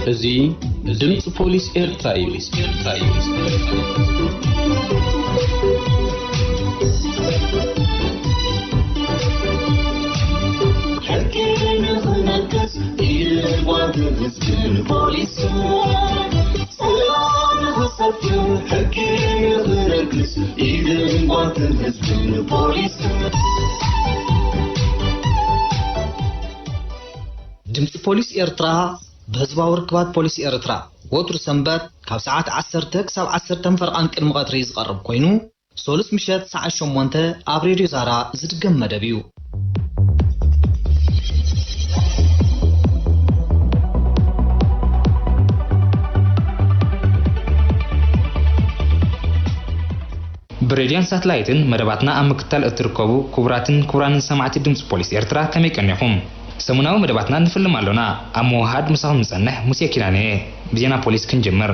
እዚ ድምፂ ፖሊስ ኤርትራ እዩ። ሕጊ ንኽነግስ ኢድን ጓንትን ህዝብን ፖሊስን፣ ሰላም ንኽሰፍን ሕጊ ንኽነግስ ኢድን ጓንትን ህዝብን ፖሊስን። ድምፂ ፖሊስ ኤርትራ ብህዝባዊ ርክባት ፖሊስ ኤርትራ ወትሩ ሰንበት ካብ ሰዓት ዓሰርተ ክሳብ ዓሰርተ ፈረቓን ቅድሚ ቀትሪ ዝቐርብ ኮይኑ፣ ሶሉስ ምሸት ሰዓት ሸሞንተ ኣብ ሬድዮ ዛራ ዝድገም መደብ እዩ። ብሬድዮን ሳትላይትን መደባትና ኣብ ምክትታል እትርከቡ ክቡራትን ክቡራንን ሰማዕቲ ድምፂ ፖሊስ ኤርትራ፣ ከመይ ቀኒኹም? ሰሙናዊ መደባትና ንፍልም ኣሎና። ኣብ ምውሃድ ምሳኹም ንጸንሕ፣ ሙሴ ኪዳነ እየ። ብዜና ፖሊስ ክንጅምር።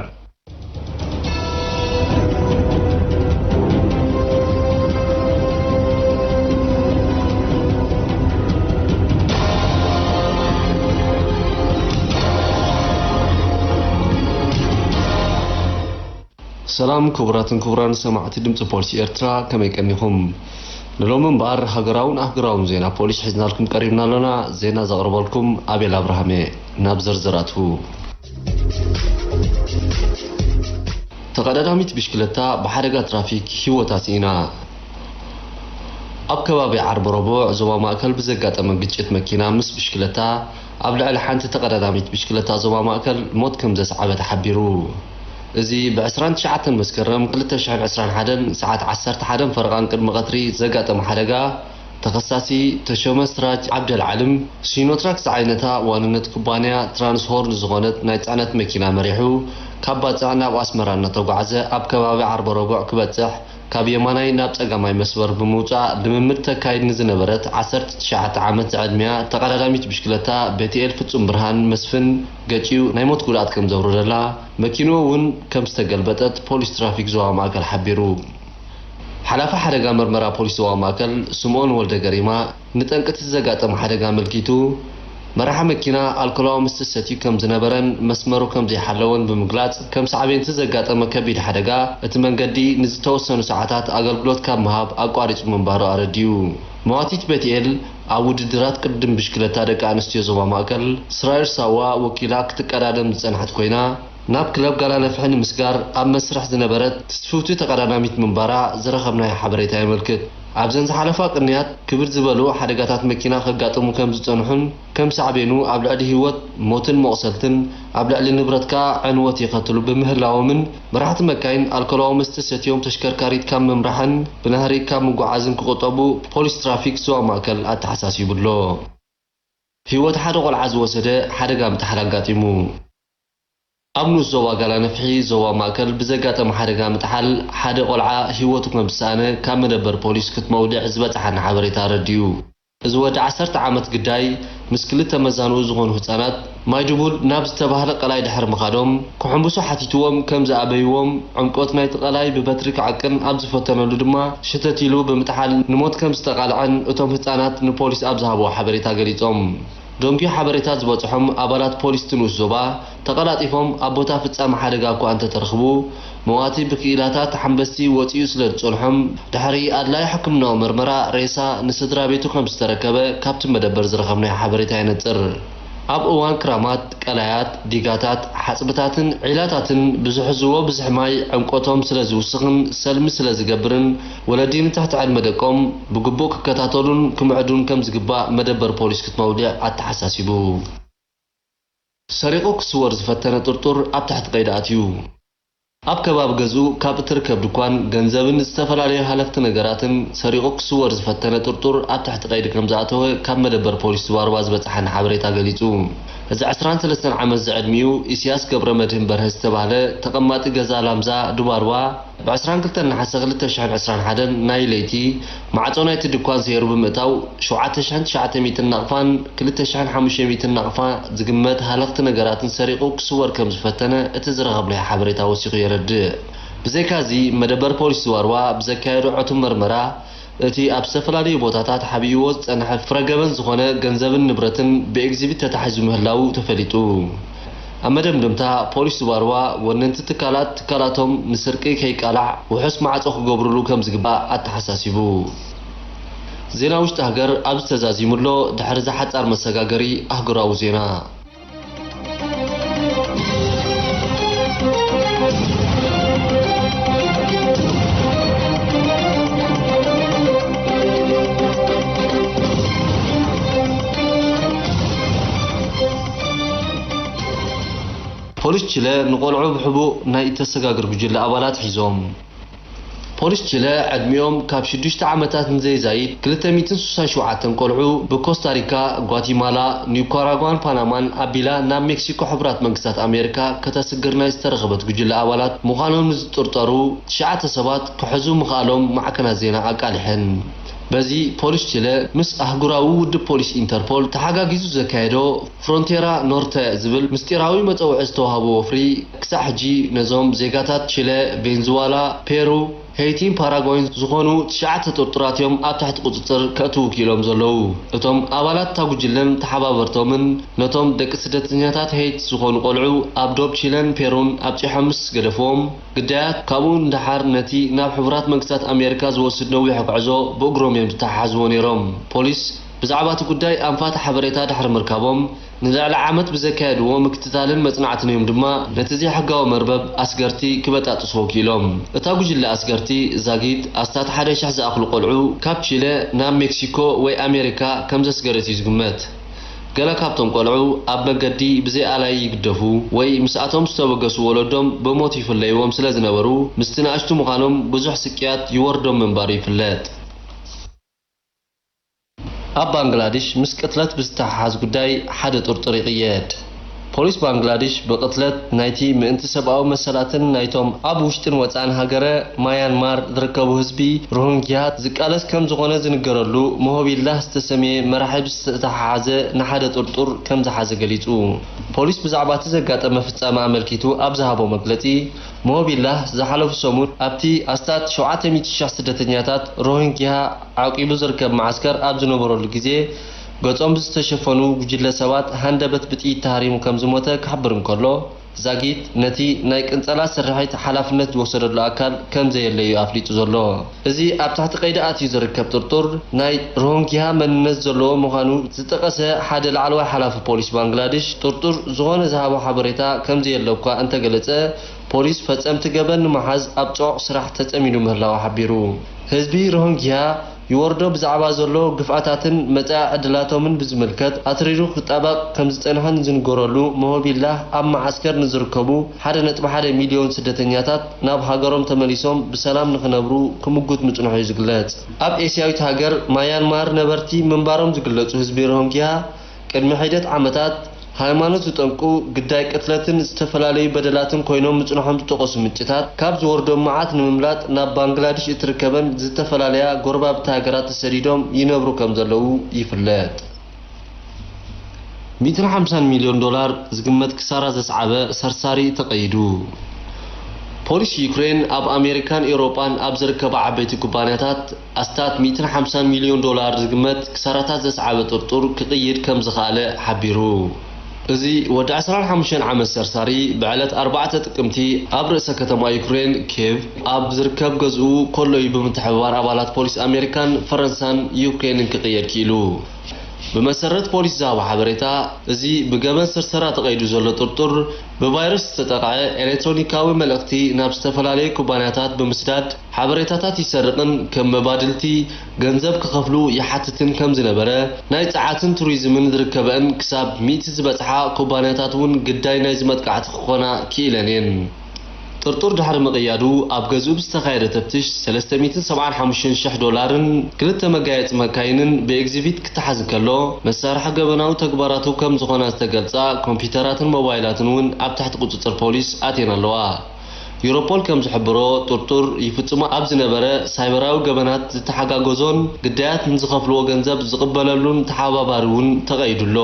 ሰላም ክቡራትን ክቡራን ሰማዕቲ ድምፂ ፖሊስ ኤርትራ፣ ከመይ ቀኒኹም? ንሎሚ እምበኣር ሃገራውን ኣህጉራውን ዜና ፖሊስ ሒዝናልኩም ቀሪብና ኣሎና። ዜና ዘቕርበልኩም ኣቤል ኣብርሃም እየ። ናብ ዝርዝር ኣትዉ። ተቐዳዳሚት ብሽክለታ ብሓደጋ ትራፊክ ህይወታ ስኢና። ኣብ ከባቢ ዓርቢ ረቡዕ ዞባ ማእከል ብዘጋጠመ ግጭት መኪና ምስ ብሽክለታ ኣብ ልዕሊ ሓንቲ ተቐዳዳሚት ብሽክለታ ዞባ ማእከል ሞት ከም ዘስዓበ ተሓቢሩ። እዚ ብ ዕስራን ትሽዓተን መስከረም ክልተ ሽሕን ዕስራን ሓደን ሰዓት ዓሰርተ ሓደን ፈረቓን ቅድሚ ቀትሪ ዘጋጠመ ሓደጋ፣ ተኸሳሲ ተሾመ ስራጅ ዓብደልዓልም ሲኖትራክ ዝዓይነታ ዋንነት ኩባንያ ትራንስሆርን ዝኾነት ናይ ጽዕነት መኪና መሪሑ ካብ ባጽዕ ናብ ኣስመራ እናተጓዕዘ ኣብ ከባቢ ዓርቢ ረቡዕ ክበጽሕ ካብ የማናይ ናብ ጸጋማይ መስመር ብምውጻእ ልምምድ ተካይድ ንዝነበረት ዓሰርተ ትሽዓተ ዓመት ዝዕድሚያ ተቐዳዳሚት ብሽክለታ ቤትኤል ፍጹም ብርሃን መስፍን ገጭዩ ናይ ሞት ጉድኣት ከም ዘውረደላ፣ መኪንኡ እውን ከም ዝተገልበጠት ፖሊስ ትራፊክ ዞባ ማእከል ሓቢሩ። ሓላፊ ሓደጋ መርመራ ፖሊስ ዞባ ማእከል ስምኦን ወልደ ገሪማ ንጠንቂ እቲ ዘጋጠመ ሓደጋ ኣመልኪቱ፣ መራሒ መኪና ኣልኮላዊ መስተ ሰትዩ ከም ዝነበረን መስመሩ ከም ዘይሓለወን ብምግላጽ፣ ከም ሳዕቤን እቲ ዘጋጠመ ከቢድ ሓደጋ፣ እቲ መንገዲ ንዝተወሰኑ ሰዓታት ኣገልግሎት ካብ ምሃብ ኣቋሪጹ ምንባሩ ኣረዲኡ። መዋቲት ቤትኤል ኣብ ውድድራት ቅድድም ብሽክለታ ደቂ ኣንስትዮ ዞባ ማእከል፣ ስራይር ሳዋ ወኪላ ክትቀዳደም ዝጸንሐት ኮይና፣ ናብ ክለብ ጋላ ነፍሒ ንምስጋር ኣብ መስርሕ ዝነበረት ትስፍውቲ ተቐዳዳሚት ምንባራ ዝረኸብናዮ ሓበሬታ የመልክት። ኣብዘን ዝሓለፋ ቅንያት ክብድ ዝበሉ ሓደጋታት መኪና ከጋጥሙ ከም ዝጸንሑን ከም ሳዕቤኑ ኣብ ልዕሊ ህይወት፣ ሞትን መቑሰልትን፣ ኣብ ልዕሊ ንብረት ከኣ ዕንወት የኸትሉ ብምህላዎምን፣ መራሕቲ መካይን ኣልኮላዊ መስተ ሰትዮም ተሽከርካሪት ካብ ምምራሕን ብናህሪ ካብ ምጉዓዝን ክቑጠቡ ፖሊስ ትራፊክ ዞባ ማእከል ኣተሓሳሲቡ ኣሎ። ህይወት ሓደ ቆልዓ ዝወሰደ ሓደጋ ምጥሓል ኣጋጢሙ። ኣብ ንኡስ ዞባ ጋላ ነፍሒ ዞባ ማእከል ብዘጋጠመ ሓደጋ ምጥሓል ሓደ ቆልዓ ህይወቱ ከም ዝሰኣነ ካብ መደበር ፖሊስ ክትመውድዕ ዝበጽሓና ሓበሬታ ኣረዲኡ። እዚ ወዲ ዓሰርተ ዓመት ግዳይ ምስ ክልተ መዛንኡ ዝኾኑ ህጻናት ማይ ድቡል ናብ ዝተባህለ ቀላይ ድሕሪ ምኻዶም፣ ክሕምብሱ ሓቲትዎም ከም ዝኣበይዎም፣ ዕምቆት ናይቲ ቀላይ ብበትሪ ክዕቅን ኣብ ዝፈተነሉ ድማ፣ ሽተት ኢሉ ብምጥሓል ንሞት ከም ዝተቓልዐን እቶም ህጻናት ንፖሊስ ኣብ ዝሃብዎ ሓበሬታ ገሊጾም። ደንጉዩ ሓበሬታ ዝበጽሖም ኣባላት ፖሊስ እቲ ንኡስ ዞባ፣ ተቐላጢፎም ኣብ ቦታ ፍጻመ ሓደጋ እኳ እንተተረኽቡ፣ መዋቲ ብክኢላታት ሓምበስቲ ወጺኡ ስለ ዝጸንሖም፣ ድሕሪ ኣድላዪ ሕክምናዊ መርመራ፣ ሬሳ ንስድራ ቤቱ ከም ዝተረከበ ካብቲ መደበር ዝረኸብናዮ ሓበሬታ የነጽር። ኣብ እዋን ክራማት፣ ቀላያት፣ ዲጋታት፣ ሓጽብታትን ዒላታትን ብዝሕዝዎ ብዝሒ ማይ ዕምቆቶም ስለ ዝውስኽን ሰልሚ ስለ ዝገብርን፣ ወለዲ ንትሕቲ ዕድመ ደቆም ብግቡእ ክከታተሉን ክምዕዱን ከም ዝግባእ መደበር ፖሊስ ክትመውድዕ ኣተሓሳሲቡ። ሰሪቑ ክስወር ዝፈተነ ጥርጡር ኣብ ትሕቲ ቀይዲ ኣትዩ። ኣብ ከባቢ ገዝኡ ካብ እትርከብ ድኳን ገንዘብን ዝተፈላለዩ ሃለኽቲ ነገራትን ሰሪቑ ክስወር ዝፈተነ ጥርጡር ኣብ ትሕቲ ቀይዲ ከም ዝኣተወ ካብ መደበር ፖሊስ ዝዋርባ ዝበጽሓና ሓበሬታ ገሊጹ። እዚ ዕስራን ሰለስተን ዓመት ዝዕድሚኡ ኢስያስ ገብረመድህን በርሀ ዝተባህለ ተቐማጢ ገዛ ላምዛ ዱባርባ፣ ብ ዕስራን ክልተን ነሓሰ ክልተ ሽሕን ዕስራን ሓደን ናይ ለይቲ ማዕጾ ናይቲ ድኳን ሰይሩ ብምእታው፣ ሸውዓተ ሽሕን ትሽዓተ ሚእትን ናቕፋን ክልተ ሽሕን ሓሙሽተ ሚእትን ናቕፋ ዝግመት ሃለኽቲ ነገራትን ሰሪቑ ክስወር ከም ዝፈተነ እቲ ዝረኸብናዮ ሓበሬታ ወሲኹ የረድእ። ብዘይካዚ፣ መደበር ፖሊስ ዝዋርባ ብዘካየዶ ዕቱብ መርመራ፣ እቲ ኣብ ዝተፈላለዩ ቦታታት ሓቢእዎ ዝጸንሐ ፍረ ገበን ዝኾነ ገንዘብን ንብረትን ብኤግዚቢት ተታሒዙ ምህላዉ ተፈሊጡ። ኣብ መደምደምታ፣ ፖሊስ ዙባርዋ ወነንቲ ትካላት፣ ትካላቶም ንስርቂ ከይቃላዕ ውሑስ ማዕጾ ክገብሩሉ ከም ዝግባእ ኣተሓሳሲቡ። ዜና ውሽጢ ሃገር ኣብዚ ተዛዚሙ ኣሎ። ድሕሪ እዚ ሓጻር መሰጋገሪ ኣህጉራዊ ዜና። ፖሊስ ቺለ ንቆልዑ ብሕቡእ ናይ እተሰጋግር ጉጅለ ኣባላት ሒዞም። ፖሊስ ቺለ ዕድሚኦም ካብ ሽዱሽተ ዓመታት ንዘይዛይድ ክልተ ሚእትን ስሳን ሸውዓተን ቆልዑ ብኮስታሪካ፣ ጓቲማላ፣ ኒካራጓን ፓናማን ኣቢላ ናብ ሜክሲኮ ሕቡራት መንግስታት ኣሜሪካ ከተስግር ናይ ዝተረኸበት ጉጅለ ኣባላት ምዃኖም ንዝጥርጠሩ ትሽዓተ ሰባት ክሕዙ ምኽኣሎም ማዕከናት ዜና ኣቃሊሐን። በዚ ፖሊስ ቺለ ምስ ኣህጉራዊ ውድብ ፖሊስ ኢንተርፖል ተሓጋጊዙ ዘካየዶ ፍሮንቴራ ኖርተ ዝብል ምስጢራዊ መጸውዒ ዝተዋህቦ ወፍሪ፣ ክሳዕ ሕጂ ነዞም ዜጋታት ቺለ፣ ቬንዙዋላ፣ ፔሩ፣ ሄይቲን ፓራጓይን ዝኾኑ ትሽዓተ ጥርጡራት እዮም ኣብ ትሕቲ ቁጽጽር ከእትዉ ክኢሎም ዘለዉ። እቶም ኣባላት እታ ጉጅለን ተሓባበርቶምን ነቶም ደቂ ስደተኛታት ሄይቲ ዝኾኑ ቆልዑ ኣብ ዶብ ቺለን ፔሩን ኣብጺሖም ምስ ገደፍዎም፣ ግዳያት ካብኡ ንደሓር ነቲ ናብ ሕቡራት መንግስታት ኣሜሪካ ዝወስድ ነዊሕ ጉዕዞ ብእግሮም እዮም ዝተሓሓዝዎ ነይሮም። ፖሊስ ብዛዕባ እቲ ጉዳይ ኣንፋቲ ሓበሬታ ድሕሪ ምርካቦም፣ ንልዕሊ ዓመት ብዘካየድዎ ምክትታልን መጽናዕትን እዮም ድማ ነቲ ዘይሕጋዊ መርበብ ኣስገርቲ ክበጣጥስዎ ክኢሎም። እታ ጉጅለ ኣስገርቲ ዛጊት ኣስታት ሓደ ሽሕ ዝኣኽሉ ቆልዑ ካብ ቺለ ናብ ሜክሲኮ ወይ ኣሜሪካ ከም ዘስገረት እዩ ዝግመት። ገለ ካብቶም ቆልዑ ኣብ መገዲ ብዘይ ኣላይ ይግደፉ ወይ ምስኣቶም ዝተበገሱ ወለዶም ብሞት ይፍለይዎም ስለ ዝነበሩ፣ ምስቲ ንኣሽቱ ምዃኖም ብዙሕ ስቅያት ይወርዶም ምንባሩ ይፍለጥ። ኣብ ባንግላድሽ ምስ ቅትለት ብዝተሓሓዝ ጉዳይ ሓደ ጥርጡር ይቕየድ። ፖሊስ ባንግላድሽ ብቕትለት ናይቲ ምእንቲ ሰብኣዊ መሰላትን ናይቶም ኣብ ውሽጥን ወጻእን ሃገረ ማያንማር ዝርከቡ ህዝቢ ሮሂንግያ ዝቃለስ ከም ዝኾነ ዝንገረሉ ሞሆቢላህ ዝተሰምየ መራሒ ብዝተተሓሓዘ ንሓደ ጥርጡር ከም ዝሓዘ ገሊጹ። ፖሊስ ብዛዕባ እቲ ዘጋጠመ ፍጻመ ኣመልኪቱ ኣብ ዝሃቦ መግለጺ፣ ሞሆቢላህ ዝሓለፉ ሰሙን ኣብቲ ኣስታት ሸውዓተ ሚእቲ ሽሕ ስደተኛታት ሮሂንግያ ዓቂቡ ዝርከብ መዓስከር ኣብ ዝነበረሉ ግዜ፣ ገጾም ብዝተሸፈኑ ጉጅለ ሰባት ሃንደበት ብጥይት ተሃሪሙ ከም ዝሞተ ክሕብር እንከሎ፣ ዛጊት ነቲ ናይ ቅንጸላ ስርሒት ሓላፍነት ዝወሰደሉ ኣካል ከም ዘየለ እዩ ኣፍሊጡ ዘሎ። እዚ ኣብ ትሕቲ ቀይዲ ኣትዩ ዝርከብ ጥርጡር፣ ናይ ሮሂንግያ መንነት ዘለዎ ምዃኑ ዝጠቐሰ ሓደ ላዕለዋይ ሓላፊ ፖሊስ ባንግላድሽ፣ ጥርጡር ዝኾነ ዝሃቦ ሓበሬታ ከም ዘየለ እኳ እንተገለጸ፣ ፖሊስ ፈጸምቲ ገበን ንምሓዝ ኣብ ጽዑቕ ስራሕ ተጸሚዱ ምህላዉ ሓቢሩ። ህዝቢ ሮሂንግያ ይወርዶ ብዛዕባ ዘሎ ግፍዓታትን መጻኢ ዕድላቶምን ብዝምልከት ኣትሪሩ ክጣበቕ ከም ዝጸንሐ ንዝንገረሉ ሞሆቢላህ፣ ኣብ መዓስከር ንዝርከቡ ሓደ ነጥቢ ሓደ ሚልዮን ስደተኛታት ናብ ሃገሮም ተመሊሶም ብሰላም ንኽነብሩ ክምጉት ምጽንሑ እዩ ዝግለጽ። ኣብ ኤስያዊት ሃገር ማያንማር ነበርቲ ምንባሮም ዝግለጹ ህዝቢ ሮሂንግያ፣ ቅድሚ ሒደት ዓመታት፣ ሃይማኖት ዝጠንቁ፣ ግዳይ ቅትለትን ዝተፈላለዩ በደላትን ኮይኖም ምጽንሖም ዝጠቐሱ ምንጭታት፣ ካብ ዝወርዶም መዓት ንምምላጥ ናብ ባንግላድሽ እትርከበን ዝተፈላለያ ጎረባብቲ ሃገራት ተሰዲዶም ይነብሩ ከም ዘለዉ ይፍለጥ። ሚእትን ሓምሳን ሚልዮን ዶላር ዝግመት ክሳራ ዘስዓበ ሰርሳሪ ተቐይዱ። ፖሊስ ዩክሬን ኣብ ኣሜሪካን ኤውሮጳን ኣብ ዝርከባ ዓበይቲ ኩባንያታት ኣስታት ሚእትን ሓምሳን ሚልዮን ዶላር ዝግመት ክሳራታት ዘስዓበ ጥርጡር ክቕይድ ከም ዝኸኣለ ሓቢሩ። እዚ ወዲ ዕስራን ሓሙሽተን ዓመት ሰርሳሪ ብዕለት ኣርባዕተ ጥቅምቲ ኣብ ርእሰ ከተማ ዩክሬን ኬቭ ኣብ ዝርከብ ገዝኡ ከሎ እዩ ብምትሕብባር ኣባላት ፖሊስ ኣሜሪካን ፈረንሳን ዩክሬንን ክቕየድ ክኢሉ። ብመሰረት ፖሊስ ዝሃቦ ሓበሬታ፣ እዚ ብገበን ስርሰራ ተቐይዱ ዘሎ ጥርጡር፣ ብቫይረስ ዝተጠቕዐ ኤሌክትሮኒካዊ መልእኽቲ ናብ ዝተፈላለዩ ኩባንያታት ብምስዳድ ሓበሬታታት ይሰርቕን ከም መባድልቲ ገንዘብ ክኸፍሉ ይሓትትን ከም ዝነበረ፣ ናይ ጸዓትን ቱሪዝምን ዝርከበአን ክሳብ ሚእቲ ዝበጽሓ ኩባንያታት እውን ግዳይ ናይዚ መጥቃዕቲ ክኾና ክኢለን እየን። ጥርጡር ድሕሪ ምቕያዱ፣ ኣብ ገዝኡ ብዝተኻየደ ተፍትሽ ሰለስተ ሚእትን ሰብዓን ሓሙሽተን ሽሕ ዶላርን ክልተ መጋየጺ መካይንን ብኤግዚቢት ክተሓዝ እንከሎ፣ መሳርሒ ገበናዊ ተግባራቱ ከም ዝኾና ዝተገልጻ ኮምፒውተራትን ሞባይላትን እውን ኣብ ትሕቲ ቁጽጽር ፖሊስ ኣትየን ኣለዋ። ዩሮፖል ከም ዝሕብሮ፣ ጥርጡር ይፍጽሞ ኣብ ዝነበረ ሳይበራዊ ገበናት ዝተሓጋገዞን ግዳያት ንዝኸፍልዎ ገንዘብ ዝቕበለሉን ተሓባባሪ እውን ተቐይዱ ኣሎ።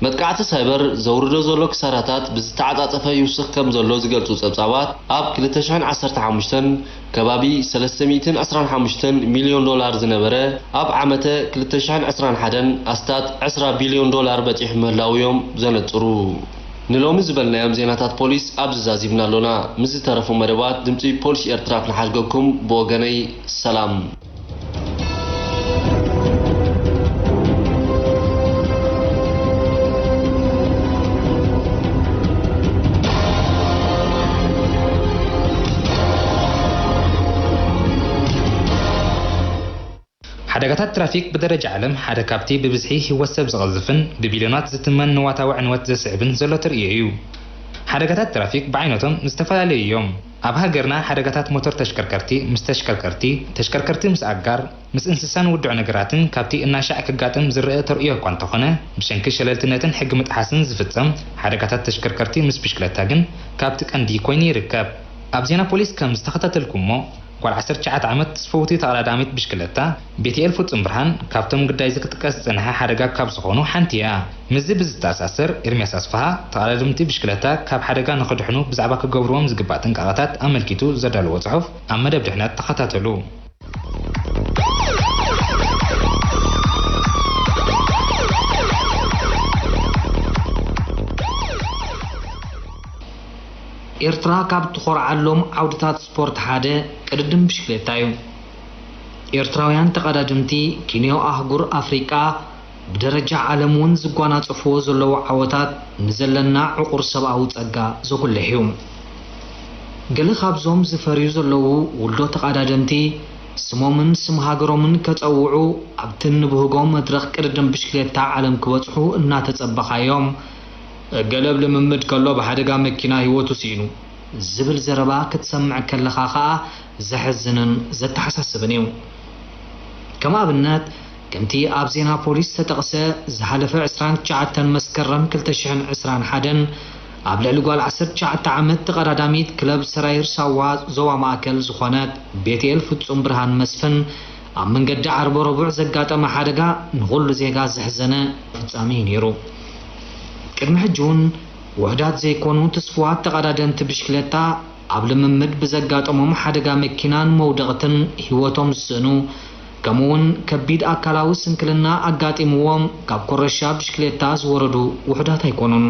መጥቃዕቲ ሳይበር ዘውርዶ ዘሎ ክሳራታት ብዝተዓጻጸፈ ይውስኽ ከም ዘሎ ዝገልጹ ጸብጻባት፣ ኣብ ክልተ ሽሕን ዓሰርተ ሓሙሽተን ከባቢ ሰለስተ ሚእትን ዕስራን ሓሙሽተን ሚልዮን ዶላር ዝነበረ፣ ኣብ ዓመተ ክልተ ሽሕን ዕስራን ሓደን ኣስታት ዕስራ ቢልዮን ዶላር በጺሑ ምህላዉ እዮም ዘነጽሩ። ንሎሚ ዝበልናዮም ዜናታት ፖሊስ ኣብዚ ዛዚምና ኣሎና። ምስ ዝተረፉ መደባት ድምጺ ፖሊስ ኤርትራ ክንሓድገኩም ብወገነይ ሰላም። ሓደጋታት ትራፊክ ብደረጃ ዓለም ሓደ ካብቲ ብብዝሒ ህይወት ሰብ ዝቐዝፍን ብቢልዮናት ዝትመን ንዋታዊ ዕንወት ዘስዕብን ዘሎ ተርእዮ እዩ። ሓደጋታት ትራፊክ ብዓይነቶም ዝተፈላለዩ እዮም። ኣብ ሃገርና ሓደጋታት ሞተር ተሽከርከርቲ ምስ ተሽከርከርቲ፣ ተሽከርከርቲ ምስ ኣጋር፣ ምስ እንስሳን ውዱዕ ነገራትን ካብቲ እናሻዕ ክጋጥም ዝረአ ተርእዮ እኳ እንተኾነ፣ ብሰንኪ ሸለልትነትን ሕጊ ምጥሓስን ዝፍጸም ሓደጋታት ተሽከርከርቲ ምስ ብሽክለታ ግን ካብቲ ቀንዲ ኮይኑ ይርከብ። ኣብ ዜና ፖሊስ ከም ዝተኸታተልኩሞ፣ ጓል ዓሰርተ ትሽዓተ ዓመት ትስፈውቲ ተቐዳዳሚት ብሽክለታ ቤትኤል ፍጹም ብርሃን ካብቶም ግዳይ እዚ ክጥቀስ ዝጸንሐ ሓደጋ ካብ ዝኾኑ ሓንቲ እያ። ምስዚ ብዝተኣሳሰር፣ ኤርሚያስ ኣስፍሃ፣ ተቐዳደምቲ ብሽክለታ ካብ ሓደጋ ንኽድሕኑ ብዛዕባ ክገብርዎም ዝግባእ ጥንቃቐታት ኣመልኪቱ ዘዳለዎ ጽሑፍ ኣብ መደብ ድሕነት ተኸታተሉ። ኤርትራ ካብ ትኾርዓሎም ዓውድታት ስፖርት ሓደ ቅድድም ብሽክሌታ እዩ። ኤርትራውያን ተቐዳደምቲ ኪንዮ ኣህጉር ኣፍሪቃ ብደረጃ ዓለም እውን ዝጓናጸፍዎ ዘለዉ ዓወታት ንዘለና ዕቑር ሰብኣዊ ጸጋ ዘጉልሕ እዩ። ገለ ካብዞም ዝፈርዩ ዘለዉ ውልዶ ተቐዳደምቲ ስሞምን ስም ሃገሮምን ከጸውዑ ኣብቲ እንብህጎ መድረኽ ቅድድም ብሽክሌታ ዓለም ክበጽሑ እናተጸበኻዮም፣ ገለ ኣብ ልምምድ ከሎ ብሓደጋ መኪና ህይወቱ ስኢኑ ዝብል ዘረባ ክትሰምዕ ከለኻ ኸኣ ዘሕዝንን ዘተሓሳስብን እዩ። ከም ኣብነት፣ ከምቲ ኣብ ዜና ፖሊስ ዝተጠቕሰ፣ ዝሓለፈ ዕስራን ትሽዓተን መስከረም ክልተ ሽሕን ዕስራን ሓደን ኣብ ልዕሊ ጓል ዓሰርተ ትሽዓተ ዓመት ተቐዳዳሚት ክለብ ሰራይር ሳዋ ዞባ ማእከል ዝኾነት ቤትኤል ፍጹም ብርሃን መስፍን ኣብ መንገዲ ዓርቢ ረቡዕ ዘጋጠመ ሓደጋ ንኹሉ ዜጋ ዘሕዘነ ፍጻሜ እዩ ነይሩ። ቅድሚ ሕጂ እውን ውሑዳት ዘይኮኑ ትስፉዋት ተቐዳደምቲ ብሽክለታ ኣብ ልምምድ ብዘጋጠሞም ሓደጋ መኪናን መውደቕትን ህይወቶም ዝስእኑ፣ ከምኡውን ከቢድ ኣካላዊ ስንክልና ኣጋጢምዎም ካብ ኮረሻ ብሽክሌታ ዝወረዱ ውሑዳት ኣይኮኑን።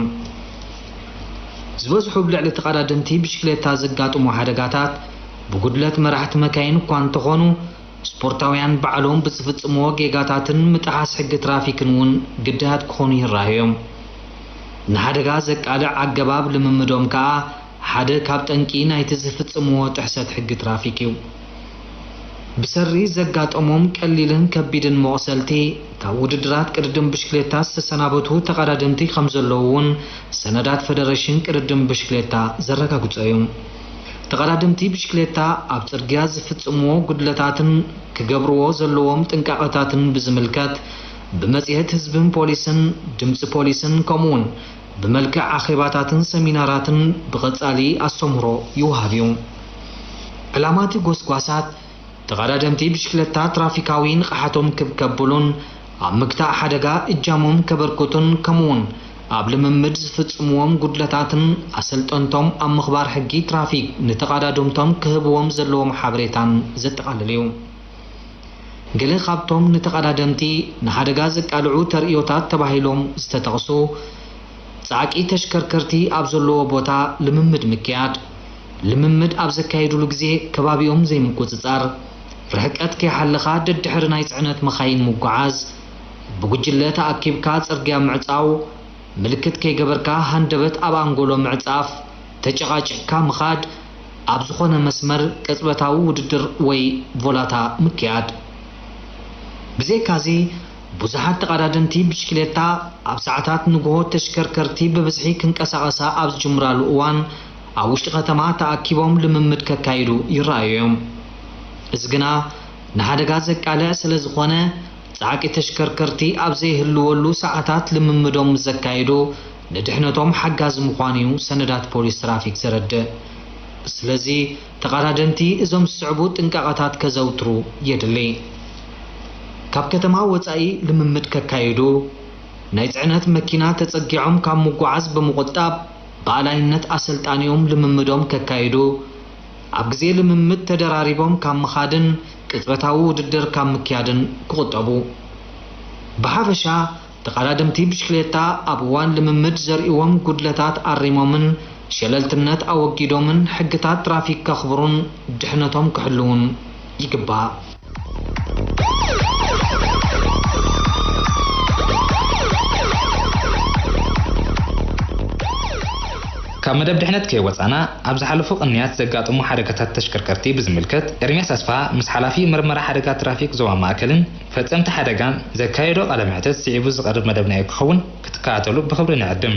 ዝበዝሑ ብልዕሊ ተቐዳደምቲ ብሽክሌታ ዘጋጥሙ ሓደጋታት ብጉድለት መራሕቲ መካይን እኳ እንተኾኑ፣ ስፖርታውያን ባዕሎም ብዝፍጽምዎ ጌጋታትን ምጥሓስ ሕጊ ትራፊክን እውን ግዳያት ክኾኑ ይረኣዩ እዮም። ንሓደጋ ዘቃልዕ ኣገባብ ልምምዶም ከኣ ሓደ ካብ ጠንቂ ናይቲ ዝፍጽምዎ ጥሕሰት ሕጊ ትራፊክ እዩ። ብሰሪ ዘጋጠሞም ቀሊልን ከቢድን መቑሰልቲ፣ ካብ ውድድራት ቅድድም ብሽክሌታ ዝተሰናበቱ ተቐዳደምቲ ከም ዘለዉ እውን ሰነዳት ፈደረሽን ቅድድም ብሽክሌታ ዘረጋግጾ እዩ። ተቐዳደምቲ ብሽክሌታ ኣብ ጽርግያ ዝፍጽምዎ ጉድለታትን ክገብርዎ ዘለዎም ጥንቃቐታትን ብዝምልከት፣ ብመጽሔት ህዝብን ፖሊስን፣ ድምጺ ፖሊስን፣ ከምኡውን ብመልክዕ ኣኼባታትን ሰሚናራትን ብቐጻሊ ኣስተምህሮ ይወሃብ እዩ። ዕላማ እቲ ጎስጓሳት፣ ተቐዳደምቲ ብሽክለታ ትራፊካዊ ንቕሓቶም ክብ ከብሉን ኣብ ምግታእ ሓደጋ እጃሞም ከበርክቱን፣ ከምኡውን ኣብ ልምምድ ዝፍጽምዎም ጉድለታትን ኣሰልጠንቶም ኣብ ምኽባር ሕጊ ትራፊክ ንተቐዳደምቶም ክህብዎም ዘለዎም ሓበሬታን ዘጠቓልል እዩ። ገለ ካብቶም ንተቐዳደምቲ ንሓደጋ ዘቃልዑ ተርእዮታት ተባሂሎም ዝተጠቕሱ፣ ጻዕቂ ተሽከርከርቲ ኣብ ዘለዎ ቦታ ልምምድ ምክያድ፣ ልምምድ ኣብ ዘካየዱሉ ግዜ ከባቢኦም ዘይምቁጽጻር፣ ርሕቀት ከይሓለኻ ደድሕሪ ናይ ጽዕነት መኻይን ምጉዓዝ፣ ብጉጅለ ተኣኪብካ ጽርግያ ምዕጻው፣ ምልክት ከይገበርካ ሃንደበት ኣብ ኣንጎሎ ምዕጻፍ፣ ተጨቓጪቕካ ምኻድ፣ ኣብ ዝኾነ መስመር ቅጽበታዊ ውድድር ወይ ቮላታ ምክያድ። ብዘይካዚ፣ ብዙሓት ተቐዳደምቲ ብሽክሌታ ኣብ ሰዓታት ንግሆ ተሽከርከርቲ ብብዝሒ ክንቀሳቐሳ ኣብ ዝጅምራሉ እዋን ኣብ ውሽጢ ከተማ ተኣኪቦም ልምምድ ከካይዱ ይረኣዩ እዮም። እዚ ግና ንሓደጋ ዘቃልዕ ስለ ዝኾነ፣ ጻዕቂ ተሽከርከርቲ ኣብ ዘይህልወሉ ሰዓታት ልምምዶም ምስ ዘካየዱ፣ ንድሕነቶም ሓጋዚ ምዃኑ እዩ ሰነዳት ፖሊስ ትራፊክ ዘረድእ። ስለዚ፣ ተቐዳደምቲ እዞም ዝስዕቡ ጥንቃቐታት ከዘውትሩ የድሊ። ካብ ከተማ ወጻኢ ልምምድ ከካይዱ፣ ናይ ጽዕነት መኪና ተጸጊዖም ካብ ምጉዓዝ ብምቑጣብ፣ ብኣላይነት ኣሰልጣኒኦም ልምምዶም ከካይዱ፣ ኣብ ግዜ ልምምድ ተደራሪቦም ካብ ምኻድን ቅጽበታዊ ውድድር ካብ ምክያድን ክቑጠቡ። ብሓፈሻ፣ ተቐዳደምቲ ብሽክሌታ ኣብ እዋን ልምምድ ዘርእይዎም ጉድለታት ኣሪሞምን ሸለልትነት ኣወጊዶምን ሕግታት ትራፊክ ከኽብሩን ድሕነቶም ክሕልዉን ይግባእ። ካብ መደብ ድሕነት ከይወጻና፣ ኣብ ዝሓለፉ ቅንያት ዘጋጠሙ ሓደጋታት ተሽከርከርቲ ብዝምልከት፣ ኤርምያስ ኣስፍሃ ምስ ሓላፊ መርመራ ሓደጋ ትራፊክ ዞባ ማእከልን ፈጸምቲ ሓደጋን ዘካየዶ ቃለ መሕትት ስዒቡ ዝቐርብ መደብና እዩ ክኸውን፣ ክትከታተሉ ብኽብሪ ንዕድም።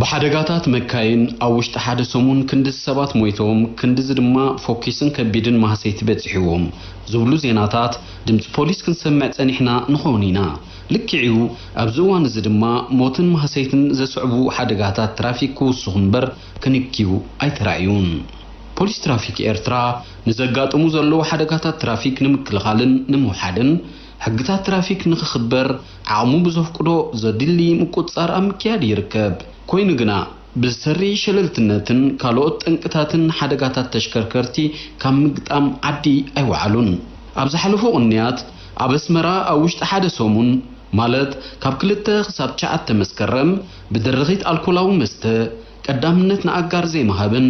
ብሓደጋታት መካይን ኣብ ውሽጢ ሓደ ሰሙን ክንድዚ ሰባት ሞይቶም፣ ክንድዚ ድማ ፎኪስን ከቢድን ማህሰይቲ በጺሕዎም ዝብሉ ዜናታት ድምጺ ፖሊስ ክንሰምዕ ጸኒሕና ንኸውን ኢና። ልክዕ'ዩ፣ ኣብዚ እዋን እዚ ድማ ሞትን ማህሰይትን ዘስዕቡ ሓደጋታት ትራፊክ ክውስኹ እምበር ክንክዩ ኣይተራእዩን። ፖሊስ ትራፊክ ኤርትራ ንዘጋጥሙ ዘለዉ ሓደጋታት ትራፊክ ንምክልኻልን ንምውሓድን፣ ሕግታት ትራፊክ ንኽኽበር ዓቕሙ ብዘፍቅዶ ዘድሊ ምቁጽጻር ኣብ ምክያድ ይርከብ። ኮይኑ ግና፣ ብዝተሪ ሸለልትነትን ካልኦት ጠንቅታትን ሓደጋታት ተሽከርከርቲ ካብ ምግጣም ዓዲ ኣይወዓሉን። ኣብ ዝሓለፉ ቅንያት፣ ኣብ ኣስመራ ኣብ ውሽጢ ሓደ ሰሙን፣ ማለት ካብ ክልተ ክሳብ ትሽዓተ መስከረም፣ ብድርኺት ኣልኮላዊ መስተ፣ ቀዳምነት ንኣጋር ዘይምሃብን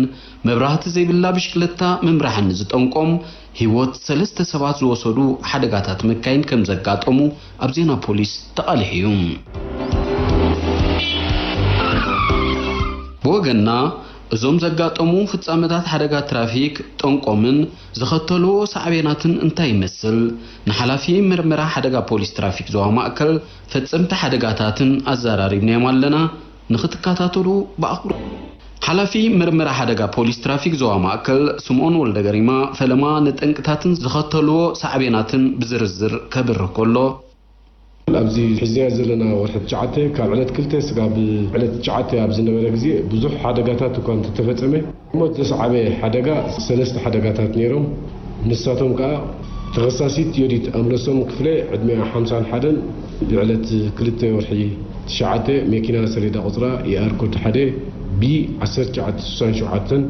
መብራህቲ ዘይብላ ብሽክለታ ምምራሕን ዝጠንቆም ህይወት ሰለስተ ሰባት ዝወሰዱ ሓደጋታት መካይን ከም ዘጋጠሙ ኣብ ዜና ፖሊስ ተቓሊሑ እዩ። ብወገንና፣ እዞም ዘጋጠሙ ፍጻመታት ሓደጋ ትራፊክ ጠንቆምን ዘኸተልዎ ሳዕቤናትን እንታይ ይመስል? ንሓላፊ መርመራ ሓደጋ ፖሊስ ትራፊክ ዞባ ማእከል ፈጸምቲ ሓደጋታትን ኣዘራሪብናዮም ኣለና። ንኽትከታተሉ ብኣኽብሮት። ሓላፊ መርመራ ሓደጋ ፖሊስ ትራፊክ ዞባ ማእከል ስምኦን ወልደገሪማ ፈለማ ንጠንቅታትን ዝኸተልዎ ሳዕቤናትን ብዝርዝር ከብርህ ከሎ፣ ኣብዚ ሒዝናዮ ዘለና ወርሒ ትሽዓተ፣ ካብ ዕለት ክልተ ስጋብ ዕለት ትሽዓተ ኣብ ዝነበረ ግዜ ብዙሕ ሓደጋታት እኳ እንተተፈጸመ፣ ሞት ዘስዓበ ሓደጋ ሰለስተ ሓደጋታት ነይሮም። ንሳቶም ከኣ ተኸሳሲት ዮዲት ኣምለሶም ክፍለ ዕድሚኣ ሓምሳን ሓደን ብዕለት ክልተ ወርሒ ትሽዓተ መኪና ሰሌዳ ቁጽራ ኢኣር ኮድ ሓደ ቢ ዓሰርተ ትሽዓተ ስሳን ሸውዓተን